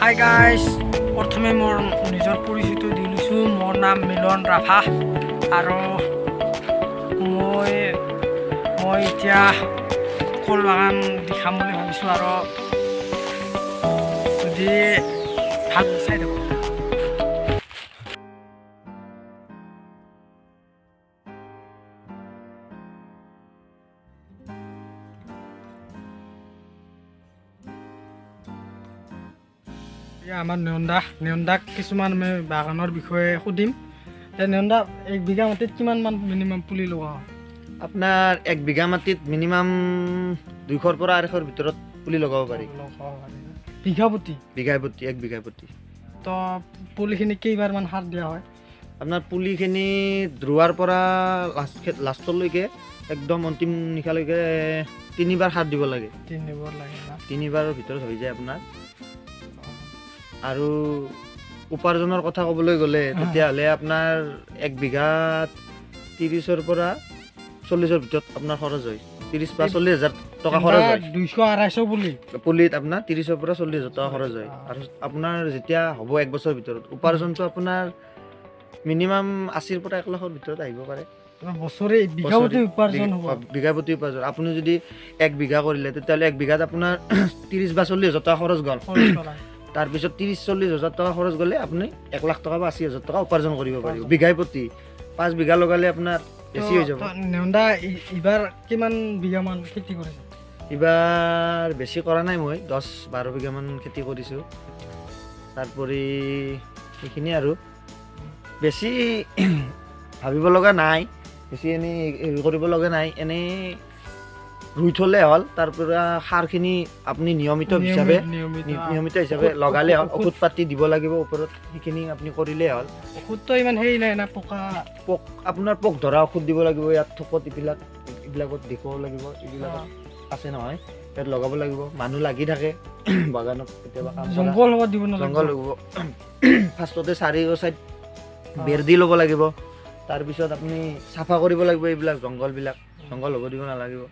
Hi guys, প্ৰথমে মোৰ নিজৰ পৰিচিত দি লৈছোঁ। মোৰ নাম মিলন ৰাভা আৰু মই মই এতিয়া কল বাগান দেখাম বুলি ভাবিছোঁ আৰু যদি ভাল চাই থাকক। আমাৰ নয়নদা, নয়নদাক কিছুমান আমি বাগানৰ বিষয়ে সুধিম। নয়নদা, এক বিঘা মাটিত কিমান মান মিনিমাম পুলি লগোৱা হয়? আপোনাৰ এক বিঘা মাটিত মিনিমাম 200ৰ পৰা 250ৰ ভিতৰত পুলি লগাব পাৰি। বিঘা প্ৰতি? বিঘা প্ৰতি, এক বিঘা প্ৰতি। তো পুলিখিনি কেইবাৰমান সাৰ দিয়া হয়? আপোনাৰ পুলিখিনি ৰোৱাৰ পৰা লাষ্টলৈকে একদম অন্তিম নিশালৈকে তিনিবাৰ সাৰ দিব লাগে। তিনিবাৰ লাগে? তিনিবাৰৰ ভিতৰত হৈ যায় আপোনাৰ। আৰু উপাৰ্জনৰ কথা ক'বলৈ গ'লে তেতিয়াহ'লে আপোনাৰ এক বিঘাত 30ৰ পৰা 40ৰ ভিতৰত আপোনাৰ খৰচ হয়। 30 বা 40 হাজাৰ টকা খৰচ হয়। 200-250 পুলি পুলিত আপোনাৰ 30ৰ পৰা 40 হাজাৰ টকা খৰচ হয়। আৰু আপোনাৰ যেতিয়া হ'ব এক বছৰৰ ভিতৰত উপাৰ্জনটো আপোনাৰ মিনিমাম 80ৰ পৰা 1 লাখৰ ভিতৰত আহিব পাৰে। বছৰে বিঘা প্ৰতি উপাৰ্জন হ'ব? বিঘা প্ৰতি উপাৰ্জন। আপুনি যদি এক বিঘা কৰিলে তেতিয়াহ'লে এক বিঘাত আপোনাৰ 30 বা 40 হাজাৰ টকা খৰচ গ'ল। তাৰপিছত 30-40 হাজাৰ টকা খৰচ গ'লে আপুনি 1 লাখ টকা বা 80 হাজাৰ টকা উপাৰ্জন কৰিব পাৰিব বিঘাই প্ৰতি। 5 বিঘা লগালে আপোনাৰ বেছি হৈ যাব। নন্দা, এইবাৰ কিমান বিঘামান খেতি কৰিছে? এইবাৰ বেছি কৰা নাই, মই 10-12 বিঘামান খেতি কৰিছোঁ। তাৰোপৰি সেইখিনি আৰু বেছি ভাবিব লগা নাই, বেছি এনেই হেৰি কৰিব লগা নাই, এনেই ৰুই থ'লে হ'ল। তাৰ পৰা সাৰখিনি আপুনি নিয়মিত হিচাপে লগালে হ'ল। ঔষধ পাতি দিব লাগিব ওপৰত, সেইখিনি আপুনি কৰিলেই হ'ল। ঔষধটো ইমান হেৰি নাই না, পোকা পোক আপোনাৰ পোক ধৰা ঔষধ দিব লাগিব। ইয়াত থোকত এইবিলাকত দেখুৱাব লাগিব, এইবিলাকত আছে নহয়, ইয়াত লগাব লাগিব। মানুহ লাগি থাকে বাগানত কেতিয়াবা, জংঘল হ'ব দিব নালাগিব। জংঘল হ'ব ফাৰ্ষ্টতে চাৰিও চাইড বেৰ দি ল'ব লাগিব। তাৰপিছত আপুনি চাফা কৰিব লাগিব এইবিলাক জংঘলবিলাক, জংঘল হ'ব দিব নালাগিব।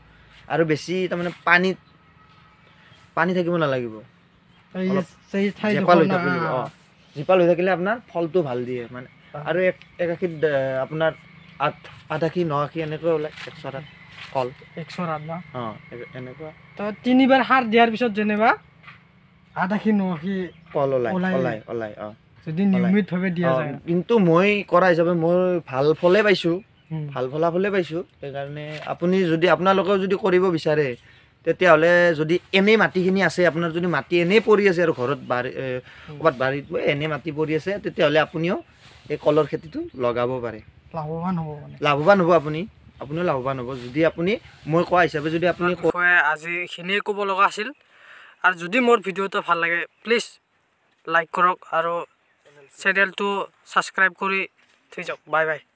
আৰু বেছি তাৰমানে পানীত পানী থাকিব নালাগিব, জেপাল হৈ থাকিব। অঁ, জেপাল হৈ থাকিলে আপোনাৰ ফলটো ভাল দিয়ে মানে। আৰু এক আশীত আপোনাৰ 8 আশী 9 আশী এনেকৈ ওলায়, 108 কল। 108 ন? অঁ, এনেকুৱা। তো তিনিবাৰ সাৰ দিয়াৰ পিছত যেনিবা 8 আশী 9 আশী কল ওলায় ওলায় ওলায়। অঁ, যদি নিয়মিতভাৱে দিয়া যায়। কিন্তু মই কৰা হিচাপে মই ভাল ফলে পাইছোঁ, ভাল ফলাফলে পাইছোঁ। সেইকাৰণে আপুনি যদি আপোনালোকেও যদি কৰিব বিচাৰে তেতিয়াহ'লে যদি এনেই মাটিখিনি আছে, আপোনাৰ যদি মাটি এনেই পৰি আছে আৰু ঘৰত বাৰী ক'ৰবাত বাৰীত এনেই মাটি পৰি আছে, তেতিয়াহ'লে আপুনিও এই কলৰ খেতিটো লগাব পাৰে। লাভৱান হ'ব মানে? লাভৱান হ'ব আপুনি, আপুনিও লাভৱান হ'ব যদি আপুনি মই কোৱা হিচাপে যদি আপুনি বিষয়ে আজি এইখিনিয়ে ক'ব লগা আছিল। আৰু যদি মোৰ ভিডিঅ'টো ভাল লাগে প্লিজ লাইক কৰক আৰু চেনেলটো ছাবস্ক্ৰাইব কৰি থৈ যাওক। Bye bye.